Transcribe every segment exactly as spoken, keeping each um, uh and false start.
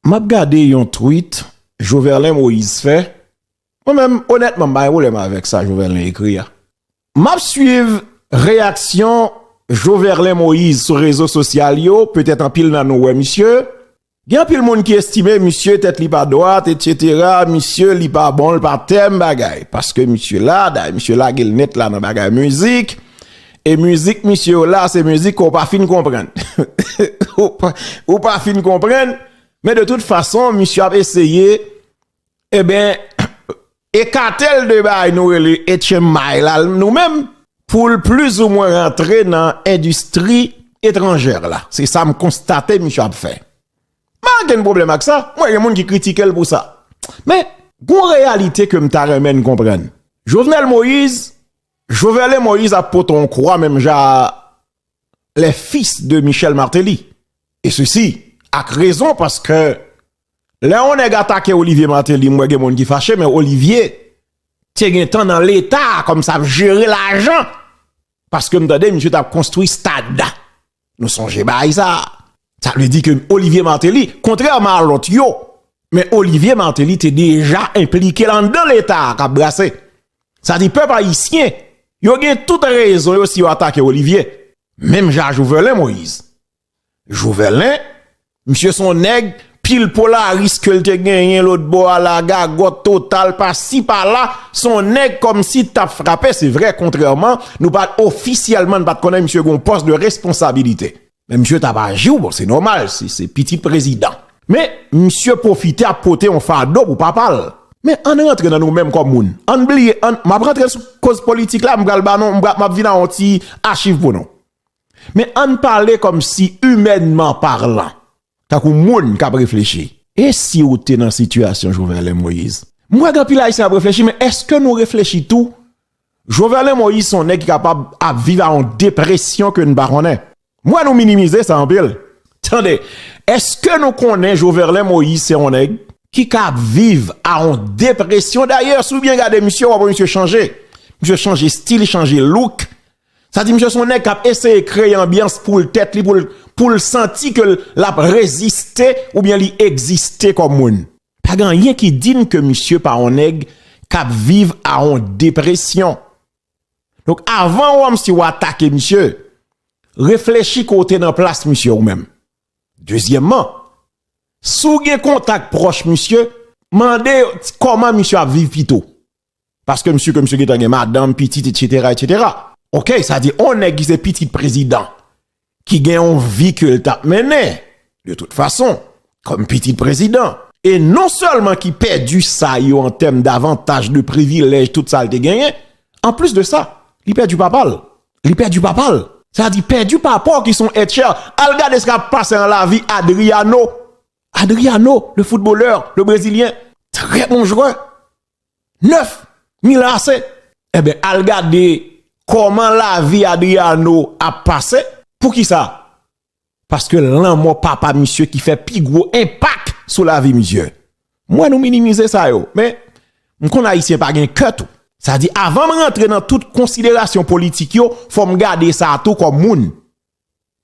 M ap gade yon tweet Joverlin Moïse fè. Mwen menm, onètman, m pa gen pwoblèm avèk sa Joverlin ekri a. M ap swiv reyaksyon Joverlin Moïse sou rezo sosyal yo, petèt anpil nan nou wè misye. Gen anpil moun ki estime misye tèt li pa dwat, etsetera. Misye, li pa bon, li pa tèm bagay. Paske misye la, dayè misye lage l nèt la nan bagay mizik. E mizik misye yo la, se mizik ke w pa fin konprann. Ou pa, ou pa fin konprann. Men de tout fason, misye ap eseye, eben, ekate l de bagay nou rele H M I la, nou menm, pou l plizoumwen rantre nan endistri etranjè la. Se sa m konstate misye ap fè. M pa gen pwoblèm ak sa. Mwen, gen moun ki kritike l pou sa. Men, gon reyalite ke m ta renmen n konprann. Jovenel Moïse, Joverlin Moïse ap pote yon kwa menm jan a les fils de Michel Martelly. E sesi, ak rezon, paske lè yon nèg atake Olivier Martelly, m wè gen moun ki fache, men Olivier te gentan nan Leta kòm sa ap jere lajan. Paske m tande misye t ap konstwi stad. Nou sonje bagay sa. Sa vle di ke Olivier Martelly, kontrèman a lòt yo, men Olivier Martelly te deja enplike l anndan Leta a k ap brase. Sa di pèp ayisyen, yo gen tout rezon yo si yo atake Olivier. Menm jan a Joverlin Moïse. Joverlin, misye se yon nèg, pil Polaris ke l te genyen lòt bò a la, gagòt total, pasi pala, se yon nèg kòmsi t ap frape, se vre, kontrèman, nou pa t ofisyèlman, n pa t konnen misye gen yon pòs de responsabilite. Men misye t ap aji, bon, se nòmal, se, se pitit prezidan. Men, misye pwofite ap pote yon fado pou papa l. Men ann rantre nan nou menm kòm moun. Ann bliye, ann, m ap rantre sou koz politik la, m pral ba nou, m pral, m ap vin a yon ti achiv pou nou. Men ann pale kòmsi imènman palan, tankou moun k ap reflechi. E si w te nan sitiyasyon Jovenel Moïse? M wè gen anpil Ayisyen ap reflechi, men èske nou reflechi tou? Jovenel Moïse se yon nèg ki kapab ap viv a yon depresyon ke n pa konnen. M wè nou minimize sa anpil. Tande, èske nou konnen Jovenel Moïse se yon nèg ki ka ap viv a yon depresyon? Dayè, si w byen gade misye, w ap wè misye chanje. Misye chanje stil, chanje look. Sa di misye se yon nèg k ap eseye kreye anbyans pou l tèt li, pou l, pou l santi ke l, l ap reziste oubyen li egziste kòm moun. Pa gen anyen ki di n ke misye pa yon nèg k ap viv a yon depresyon. Donk, avan w, si w atake misye, reflechi ke w te nan plas misye ou menm. Dezyèmman, si w gen kontak pwòch misye, mande kòman misye ap viv pito. Paske misye, ke misye gentan gen madanm, pitit, etsetera, etsetera. Oke, sa di, on nèg ki se pitit prezidan, ki gen yon vi ke l t ap mennen, de tout fason, kòm pitit prezidan. E non sèlman ki pèdi sa yo an tèm davantaj de privilèj, tout sa l te genyen, anplis de sa, li pèdi papa l. Li pèdi papa l. Sa di, pèdi papa w ki se yon èt chè. Al gade sa k ap pase nan lavi Adriano. Adriano, le footballeur, le brésilien, très bon joueur. Nèf, Milan A C. Eben, al gade kòman lavi Adriano ap pase. Poukisa? Paske lanmò papa misye ki fè pi gwo enpak sou lavi misye. M wè nou minimize sa yo, men m konn Ayisyen pa gen kè tou. Sa di, avan m rantre nan tout konsiderasyon politik yo, fò m gade sa tou kòm moun,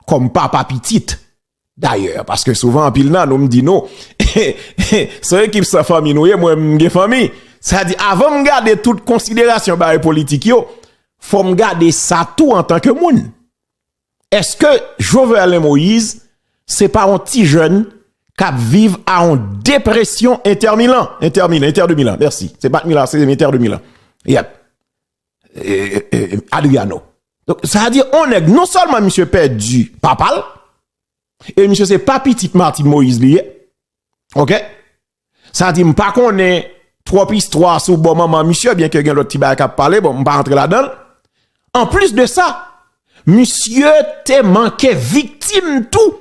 kòm papa pitit. Dayè, paske souvan anpil nan nou, m di nou, se yon ekip san fanmi nou ye, mwen m gen fanmi. Sa di, avan m gade tout konsiderasyon bagay politik yo, fò m gade sa tou antanke moun. Èske Joverlin Moïse se pa yon ti jèn k ap viv a yon depresyon Inter Milan? Inter Milan, Inter de Milan, mèsi. Se pa Milan, se Inter de Milan. Yep. E, e, e, Adriano. Donk, sa di, on nèg, non sèlman misye pèdi papa l, e misye se pa pitit Martine Moïse li ye. Oke? Sa di, m pa konnen twòp istwa sou bò manman misye, byenke gen lòt ti bagay k ap pale, bon, m pa rantre ladan l. Anplis de sa, misye te manke viktim tou.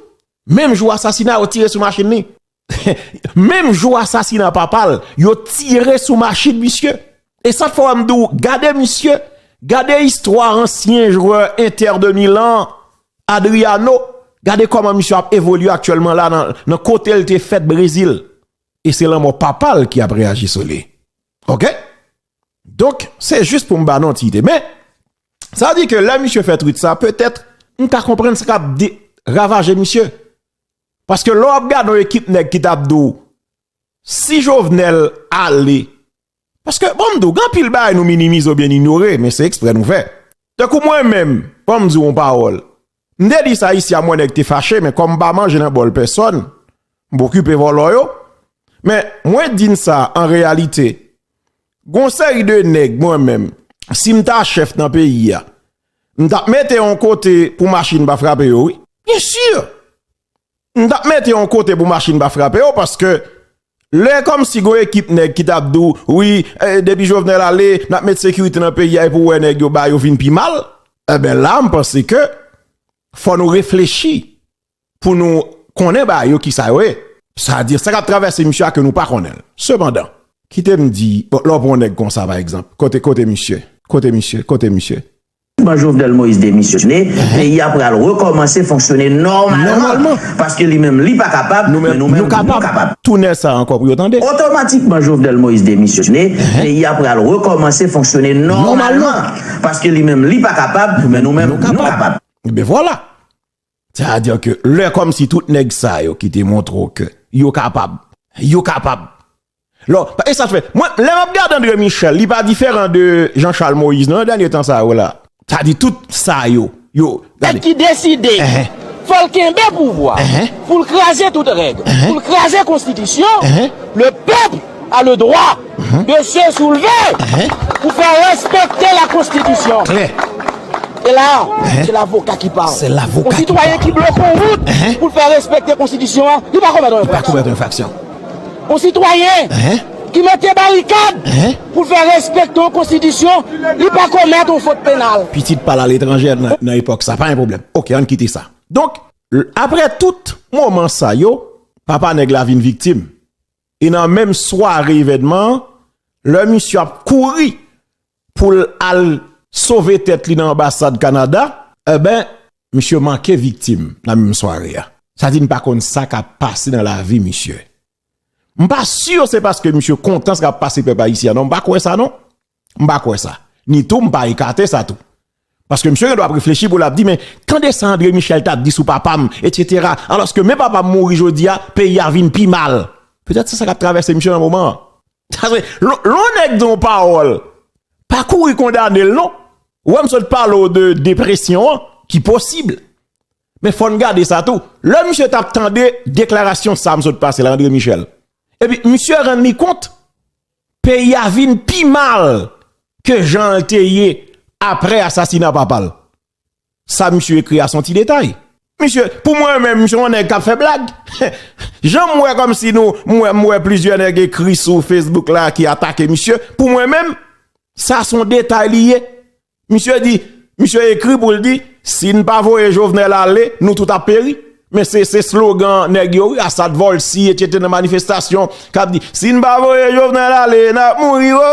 Menm jou asasina, yo tire sou machin li. Menm jou asasina papa l, yo tire sou machin misye. E sa k fè w m di w, gade misye, gade istwa ansyen jwè Inter de Milan, Adriano, gade kòman misye ap evolye aktyèlman la nan, nan kote l te fèt Brezil. E se lanmò papa l ki ap reyaji sou li. Oke? Donk, se jis pou m ba nou ti ide. Men, sa di ke lè misye fè tweet sa, petèt, m ka konprann sa k ap de-, ravaje misye. Paske lè w ap gade yon ekip nèg ki t ap di w, si Jovenel ale, paske, bon, m di w, gen anpil bagay nou minimize oubyen n inyore, men se eksprè nou fè. Tankou mwen menm, ban m di w yon pawòl. M te di sa isi a, m wè nèg te fache, men kòm m pa manje nan bòl pèsòn, m pa okipe vòlò yo. Men, mwen di n sa, an reyalite, gon seri de nèg, mwen menm, si m ta chèf nan peyi a, m t ap mete yon kote pou machin pa frape yo, wi. Byen si! M t ap mete yon kote pou machin pa frape yo, paske lè kòmsi gon ekip nèg ki t ap di w, wi, eh, depi Jovenel ale, n ap met sekirite nan peyi a, epi w wè nèg yo ba yo vin pi mal, enben la, m panse ke fò nou reflechi pou nou konnen ba yo kisa yo ye. Sa di, sa k ap travèse misye a ke nou pa konnen l. Sepandan, kite m di, bon, lè w pran yon nèg konsa, pa egzanp, kote, kote misye, kote misye, kote misye. Ban Jovenel Moïse demisyone, peyi a pral rekòmanse fonksyone nòmalman. Nòmalman. Paske li menm li pa kapab, men nou menm nou kapab. Tounen sa ankò pou yo tande. Otomatikman Jovenel Moïse demisyone, peyi a pral rekòmanse fonksyone nòmalman. Paske li menm li pa kapab, men nou menm nou kapab. Ebyen vwala. Sa vle di ke lè kòmsi tout nèg sa yo ki te montre w ke yo kapab, yo kapab. Lò, e sa fè, mwen, lè m ap gade André Michel, li pa diferan de Jean Charles Moïse, non, nan dènye tan sa yo la. Sa di tout sa yo, yo, gade. Nèg ki deside, fò l kenbe pouvwa, pou l kraze tout règ, pou l kraze konstitisyon, le peuple a le droit de se soulever pour faire respecter la constitution. Klè. E la, se lavoka ki pale. Se lavoka ki pale. Yon sitwayen ki bloke yon wout pou l fè respekte konstitisyon an, li pa komèt yon enfraksyon. Li pa komèt yon enfraksyon. Yon sitwayen ki mete barikad pou l fè respekte yon konstitisyon, li pa komèt yon fot penal. Pitit pa l aletranje nan, nan epòk sa, pa gen pwoblèm. Oke, ann kite sa. Donk, l-, apre tout moman sa yo, papa nèg la vin viktim. E nan menm sware evènman an, lè misye ap kouri pou l al sove tèt li nan anbasad Kanada, enben, misye manke viktim nan menm sware a. Sa di n pa konn sa k ap pase nan lavi misye. M pa si se paske misye kontan sa k ap pase pèp ayisyen an, non, m pa kwè sa, non. M pa kwè sa. Ni tou, m pa ekate sa tou. Paske misye gen dwa ap reflechi pou l ap di, men, tande sa André Michel t ap di sou papa m, etsetera. Alòske men papa m mouri jodi a, peyi a vin pi mal. Petèt se sa k ap travèse misye nan moman an. Sa se, lè, lè yon nèg di yon pawòl, pa kouri kondane l non. Ou wè m sot pale w de depresyon an, ki posib. Men fò n gade sa tou. Lè misye t ap tande deklarasyon sa m sot pase la, André Michel. Epi misye rann li kont, peyi a vin pi mal ke jan l te ye apre asasina papa l. Sa misye ekri a se yon ti detay. Misye, pou mwen menm, misye yon nèg k ap fè blag. Jan m wè kòmsi nou, m wè, m wè plizyè nèg ekri sou Facebook la ki atake misye. Pou mwen menm, sa se yon detay li ye. Misye di, misye ekri pou l di, si n pa voye Jovenel ale, nou tout ap peri. Men se, se slogan nèg yo, wi, Assad Volcy, etsetera nan manifestasyon, k ap di, si n pa voye Jovenel ale, n ap mouri, wo!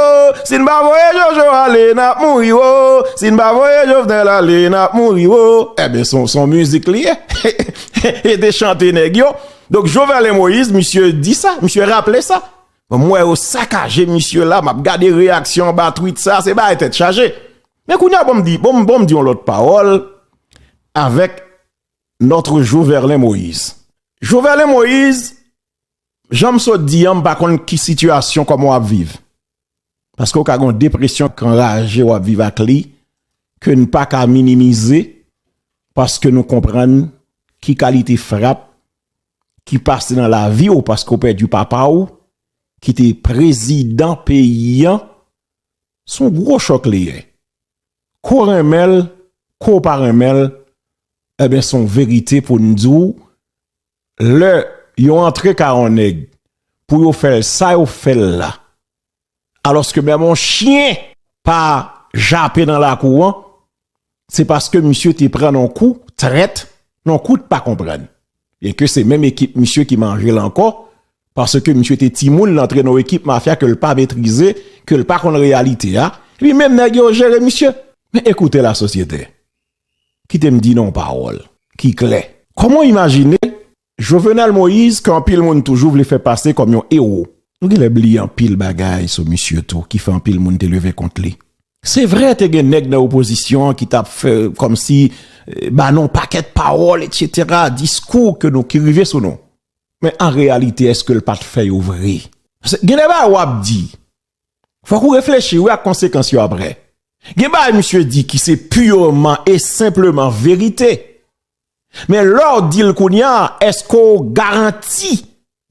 Si n pa voye Jojo ale, n ap mouri, wo! Si n pa voye Jovenel ale, n ap mouri, wo! Ebyen, se yon, se yon mizik li ye. E te chante nèg yo. Donk, Jovenel Moïse, misye di sa, misye raple sa. Bon, m wè yo sakaje misye la, m ap gade reyaksyon anba tweet sa, se bagay tèt chaje. Men kounye a, bon, m di, bon, bon, m di yon lòt pawòl avèk notre Joverlin Moïse. Joverlin Moïse, jan m sot di an, m pa konn ki sitiyasyon kòman w ap viv. Paske w ka gen yon depresyon k anraje w ap viv ak li, ke n pa ka minimize, paske nou konprann ki kalite frap ki pase nan lavi w, paske w pèdi papa w, ki te prezidan peyi an, se yon gwo chòk li ye. Ke w renmen l, ke w pa renmen l, enben, se yon verite pou n di w, lè yo antre kay yon nèg pou yo fè l sa yo fè l la, alòske menm yon chen pa jape nan lakou an, se paske misye te pran nan kou trèt, nan kou t pa konprann. Byenke se menm ekip misye ki manje l ankò, paske misye te timoun, l antre nan yon ekip mafya ke l pa metrize, ke l pa konn reyalite a, epi menm nèg yo jere misye. Men ekoute lasosyete. Kite m di nou yon pawòl ki klè. Kòman w imajine Jovenel Moïse, ke anpil moun toujou vle fè pase kòm yon ewo? Nou genlè bliye anpil bagay sou misye tou, ki fè anpil moun te leve kont li. Se vre, te gen nèg nan opozisyon an ki t ap fè kòmsi, eh, ba nou yon pakèt pawòl, etsetera, diskou ke nou, ki rive sou nou. Men an reyalite, èske l pa t fè yo vre? Gen de bagay w ap di, fòk ou reflechi wi ak konsekans yo apre. Gen bagay misye di ki se piman e senpleman verite. Men lè w di l kounye a, èske w garanti?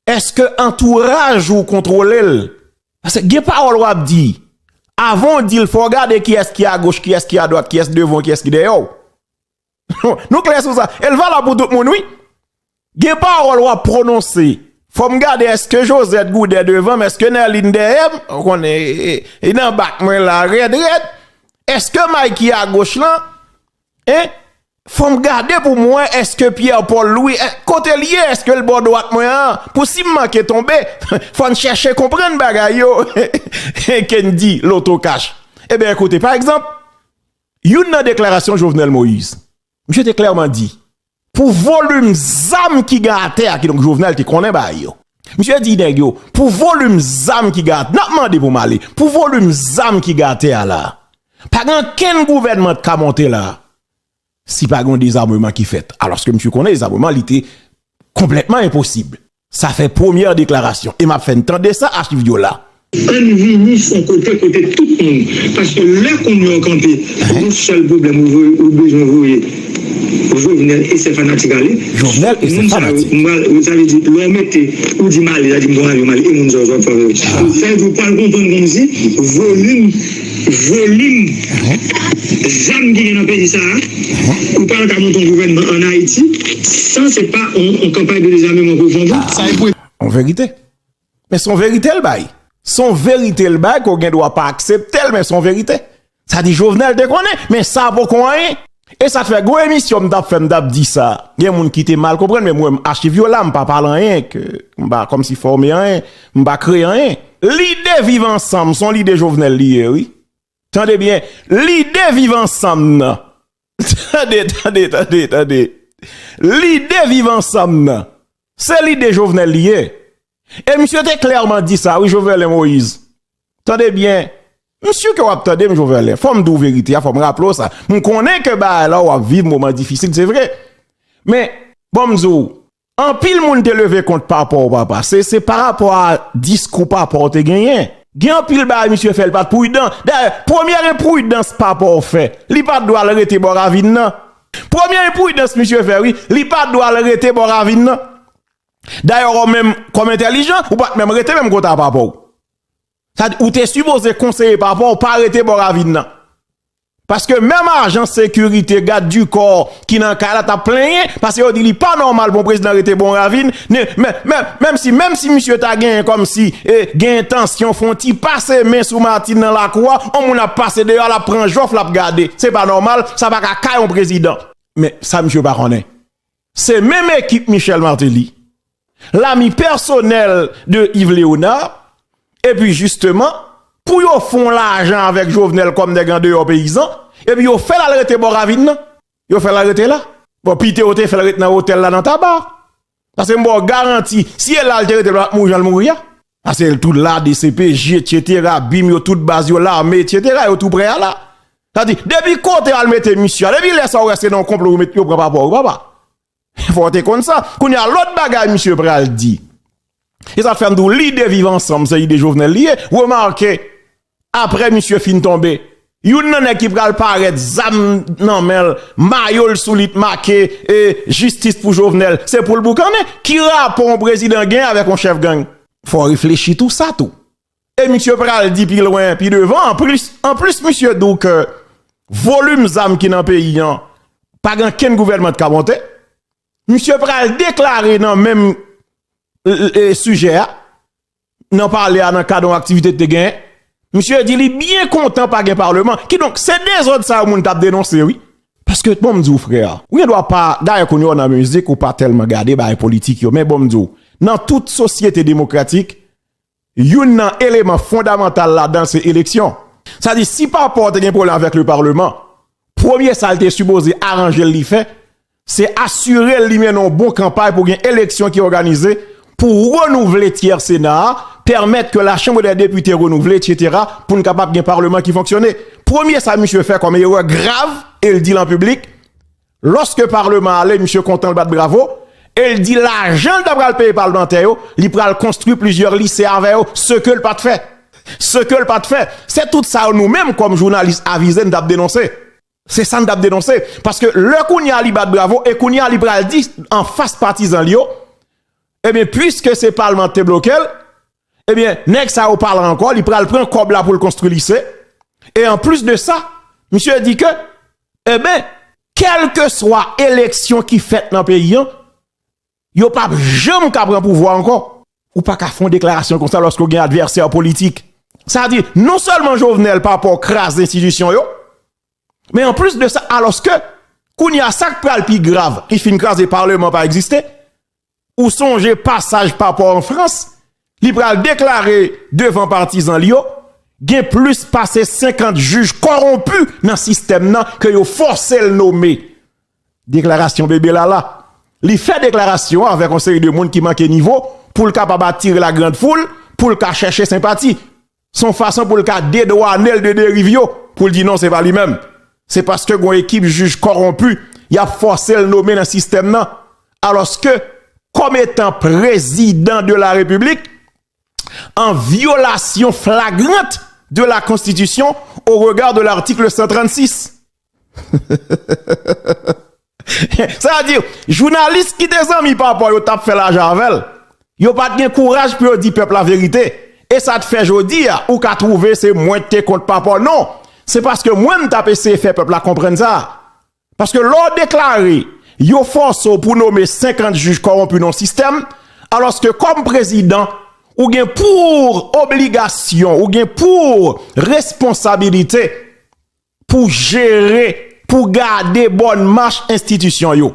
Èske antouraj ou kontwole l? Paske gen pawòl w ap di. Avan w di l, fò w gade kiyès ki agoch, kiyès ki adwat, kiyès devan w, kiyès ki dèyè w. Nou klè sou sa. E l valab pou tout moun, wi. Gen pawòl w ap pwononse. Fò m gade èske Josette Goudin devan m, èske Nerline dèyè m? Ou konnen, e, e, e nan bak mwen la, rèd, rèd. Èske Mike ki agoch lan? Hein? Fò m gade pou m wè èske Pierre Paul Louis, eh, kote l ye, èske l bò dwat mwen an? Pou si m manke tonbe, fò n chèche konprann bagay yo. Kendi, Lotokach. Ebyen, ekoute, pa egzanp, youn nan deklarasyon Jovenel Moïse, misye te klèman di, pou volim zam ki gen atè a, kidonk Jovenel te konnen bagay yo. Misye di nèg yo, pou volim zam ki gen atè, n ap mande pou m ale, pou volim zam ki gen atè a la, pa gen ankenn gouvènman t ka monte la, si pa gen yon dezameman ki fèt. Alòske misye konnen dezameman, li te konplètman enposib. Sa fè premyè deklarasyon. E m ap fè n tande sa, achiv yo la. Ann vini s on kote, kote tout moun. Paske lè kounye a w kanpe, yon sèl pwoblèm ou voye, ou bezwen voye Jovenel e sè fanatik ale. Jovenel e sè fanatik. Moun sa yo, m pral, sa vle di, lè w mete, ou di m ale, sa di m pran avyon m ale, e moun sa yo, sa w ap fè avè yo. Sa vle di, ou pral konprann kòmsi volim, volim zam ki gen nan peyi sa a, ou pral ka monte yon gouvènman ann Ayiti, san se pa yon, yon kanpay de dezameman ke w fè pou. Sa e pou. Yon verite. Men se yon verite l bay. Se yon verite l bay ke w gen dwa pa aksepte l, men se yon verite. Sa di Jovenel te konnen, men sa poko anyen. E sa t fè gwo emisyon m t ap fè, m t ap di sa. Gen moun ki te mal konprann, men mwen, achiv yo la, m pa pale anyen, ke m pa kòmsi fòme anyen, m pa kreye anyen. Lide viv ansanm, se yon lide Jovenel li ye, wi. Tande byen, lide viv ansanm nan. Tande, tande, tande, tande. Lide viv ansanm nan, se lide Jovenel li ye. E misye te klèman di sa, wi, Jovenel Moïse. Tande byen. Misye ke w ap tande m, Jovenel, fò m di w verite a, fò m raple w sa. M konnen ke bagay la w ap viv moman difisil, se vre. Men, bon, m di w, anpil moun te leve kont papa w, papa. Se, se pa rapò a diskou papa w te genyen. Gen anpil bagay misye fè, li pa t pridan. Dayè, premyè enpridans papa w fè, li pa t dwe al rete bò ravin nan. Premyè enpridans misye fè, wi, li pa t dwe al rete bò ravin nan. Dayè, ou menm, kòm entèlijan, ou pa t menm rete menm kote a papa w. Sa di, ou te sipoze konseye papa w pa rete bò ravin nan. Paske menm ajan sekirite, gad di kò ki nan kay la t ap plenyen, paske yo di li pa nòmal pou yon prezidan rete bò ravin, ne, men, men, menm si, menm si misye ta genyen kòmsi, e, gen entansyon fè yon ti pase men sou Martine nan lakou a, yon moun ap pase deyò, l ap pran jòf, l ap gade. Se pa nòmal, sa pa ka kay yon prezidan. Men sa misye pa konnen. Se menm ekip Michel Martelly, lami pèsonèl de Yves Léonard, epi jisteman, pou yo fè yon lajan avèk Jovenel kòm nèg andeyò peyizan, epi yo fè l al rete bò ravin nan. Yo fè l al rete la. Bon, pito yo te fè l ret nan otèl la nan Taba. Paske m ba w garanti, si e la l te rete, l pa t mouri jan l mouri a. Paske l tou la, D C P J, etsetera, bim yo, tout baz yo, lame, etsetera, yo tou prè a la. Sa di, depi kote al mete misye a, depi lè sa w wè se nan yon konplo yo met, yo pran papa w, wi papa. Fò w te konn sa. Kounye a, lòt bagay misye pral di. E sa fè m di w, lide viv ansanm, se ide Jovenel li ye. Remake, apre misye fin tonbe, youn nan nèg ki pral parèt, zam nan men l, mayo l sou li t make, e, jistis pou Jovenel, se pou l boukannen. Ki rapò yon prezidan gen avèk yon chèf gang? Fò w reflechi tou sa tou. E misye pral di pi lwen, pi devan, anplis, anplis misye di w ke volim zam ki nan peyi an, pa gen kenn gouvènman ki ka monte. Misye pral deklare nan menm, e, e, sijè a, nan palè a, nan kad yon aktivite te genyen. Misye di li byen kontan pa gen palman. Kidonk, se dezòd sa yo moun t ap denonse, wi. Paske, bon, m di w, frè, ou gen dwa pa, dayè, kounye a w nan mizik, ou pa tèlman gade bagay politik yo, men bon, m di w, nan tout sosyete demokratik, youn nan eleman fondamantal ladan l se eleksyon. Sa di, si papa w te gen pwoblèm avèk le parleman, premye sa l te sipoze aranje l li fè, se asire l li mennen yon bon kanpay pou gen eleksyon ki òganize, pou renouvle tyè Sena a, pèmèt ke la Chambre des Députés renouvle, etsetera, pou n kapab gen palman ki fonksyone. Premye sa misye fè kòm erè grav, e l di l an piblik, lòske palman ale, misye kontan, l bat bravo, E l di lajan l ta pral peye palmantè yo, li pral konstwi plizyè lise avè yo, se ke l pa t fè. Se ke l pa t fè. Se tout sa yo nou menm kòm jounalis avize n t ap denonse. Se sa n t ap denonse. Paske lè kounye a li bat bravo e kounye a li pral di anfas patizan li yo, ebyen, piske se palman k te bloke l, ebyen, nèg sa yo pa la ankò, li pral pran kòb la pou l konstwi lise. E anplis de sa, misye di ke, ebyen, kèlkeswa eleksyon ki fèt nan peyi an, yo p ap janm ka pran pouvwa ankò. Ou pa ka fè yon deklarasyon konsa lòske w gen advèsè politik. Sa di, non sèlman Jovenel pa pè w kraze enstitisyon yo, men anplis de sa, alòske, kounye a sa k pral pi grav, li fin kraze paleman pa egziste, ou sonje pasaj papa w an Frans, li pral deklare devan patizan li yo, gen plis pase senkant jij kòwonpi nan sistèm nan ke yo fòse l nome. Deklarasyon bebe lala. Li fè deklarasyon an avèk yon seri de moun ki manke nivo pou l kapab atire lagrann foul, pou l ka chèche senpati. Se yon fason pou l ka dedwane l de deriv yo, pou l di non, se pa li menm. Se paske gen yon ekip jij kòwonpi, y ap fòse l nome nan sistèm nan. Alòske, kòm etan prezidan de la Repiblik, en violation flagrante de la Constitution au regard de l'article cent trente-six. Sa vle di, jounalis ki te zanmi papa w yo t ap fè lajan avè l, yo pa t gen kouraj pou yo di pèp la verite. E sa t fè jodi a, ou ka twouve se mwen k te kont papa w. Non, se paske mwen m t ap eseye fè pèp la konprann sa. Paske lè w deklare yo fòse w pou nome senkant jij kòwonpi nan yon sistèm, alòske kòm prezidan, ou gen pou obligasyon, ou gen pou responsabilite pou jere, pou gade bòn mach enstitisyon yo.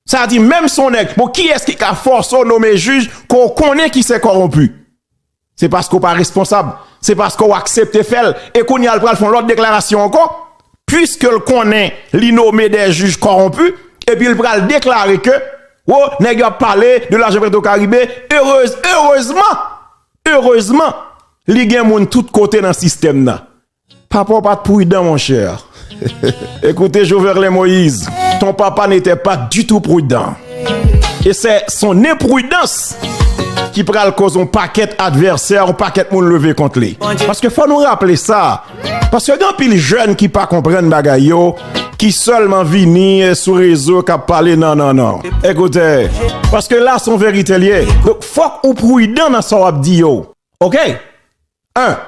Sa di, menm si w nèg, bon, kiyès ki ka fòse w nome jij ke w konnen ki se kòwonpi? Se paske w pa responsab. Se paske w aksepte fè l. E kounye a, l pral fè yon lòt deklarasyon ankò. Piske l konnen li nome de jij kòwonpi, epi l pral deklare ke, o, nèg yo ap pale de lajan Petro Caribe, erez, erezman, erezman, li gen moun tout kote nan sistèm nan. Papa w pa t pridan, monchè. Écoutez Joverlin Moïse, ton papa n'était pas du tout prudent. E se son enpridans ki pral koz yon pakèt advèsè, yon pakèt moun leve kont li. Paske fò nou raple sa. Paske gen anpil jèn ki pa konprann bagay yo, ki sèlman vini sou rezo k ap pale nan, nan, nan. Ekoute, paske la se yon verite l ye. Donk, fòk ou pridan nan sa w ap di yo. Oke? En,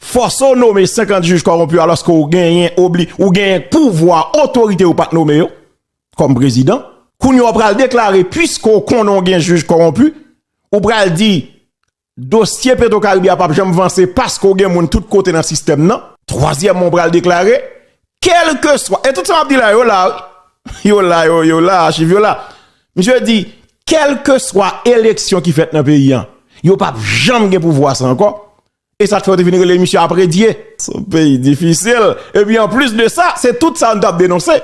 fòse w nome senkant jij kòwonpi alòske w genyen obli, ou genyen pouvwa, otorite ou pa t nome yo kòm prezidan. Kounye a w pral deklare, piske w konnen w gen jij kòwonpi, ou pral di dosye Petro Caribe a p ap janm vanse paske w gen moun tout kote nan sistèm nan. Twazyèmman, w pral deklare, kèlkeswa, e tout sa m ap di la, yo la, wi. Yo la, yo, yo la, achiv yo la. Misye di, kèlkeswa eleksyon ki fèt nan peyi a, yo p ap janm gen pouvwa sa ankò. E sa k fè yo te vin rele misye apre Dye. Se yon peyi difisil. Epi anplis de sa, se tout sa nou t ap denonse.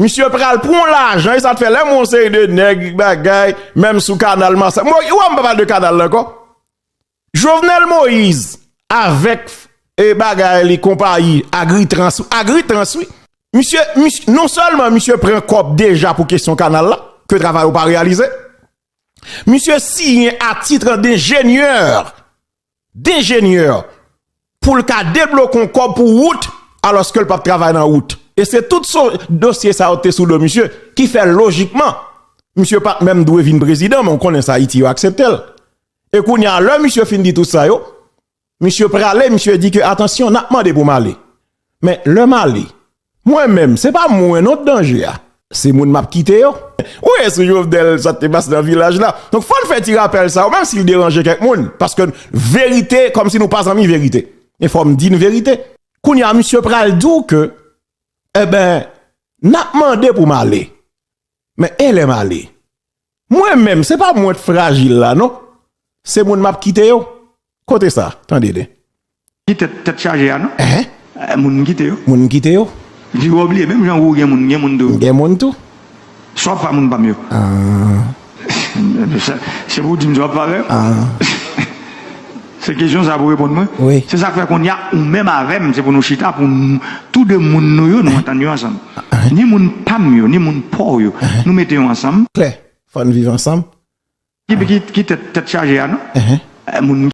Misye pral pran lajan, e sa k fè lè m wè yon seri de nèg, bagay, menm sou kanal Masak. Mwen, ou wè m pa pale de kanal la ankò. Jovenel Moïse avèk, e, bagay li, konpayi Agritrans, Agritrans, wi. Misye, misye, non sèlman misye pran kòb deja pou kesyon kanal la, ke travay yo pa reyalize, misye siyen a titre d'ingénieur, d'ingénieur, pou l ka debloke yon kòb pou wout, alòske l p ap travay nan wout. E se tout so, dosye sa yo te sou do misye, ki fè lojikman, misye pa t menm dwe vin prezidan, men w konnen sa Ayiti yo aksepte l. E kounye a, lè misye fin di tout sa yo, misye prale, misye di ke, atansyon, n ap mande pou m ale. Men, lè m ale, mwen menm, se pa mwen non k danje a. Se moun m ap kite yo. Ou wè sou Jovenel, sa t te pase nan vilaj la. Donk, fò n fè ti rapèl sa yo, menm si l deranje kèk moun. Paske verite, kòmsi nou pa zanmi verite. Men fò m di n verite. Kounye a, misye pral di w ke, enben, n ap mande pou m ale. Men e lè m ale? Mwen menm, se pa mwen k frajil la, non. Se moun m ap kite yo. Kote sa? Tande de. Ki tèt, tèt chaje a, non? Enhen. Eh, moun m kite yo. Moun m kite yo. Di w obliye, menm jan ou gen moun, gen moun tou. Gen moun tou. Swa pa moun pa m yo. Ah. Sa, se pou w di m swa pa avè yo. Ah. Se kesyon sa pou reponn mwen. Wi. Se sa k fè kounye a, ou menm avè m, se pou nou chita, pou n, tou de moun nou yo, nou antann yo ansanm. Ni moun pa m yo, ni moun pa w yo, nou mete yo ansanm. Klè. Fò n viv ansanm. Ki, ki, ki tèt, tèt chaje a, non? Ehe. Eh, moun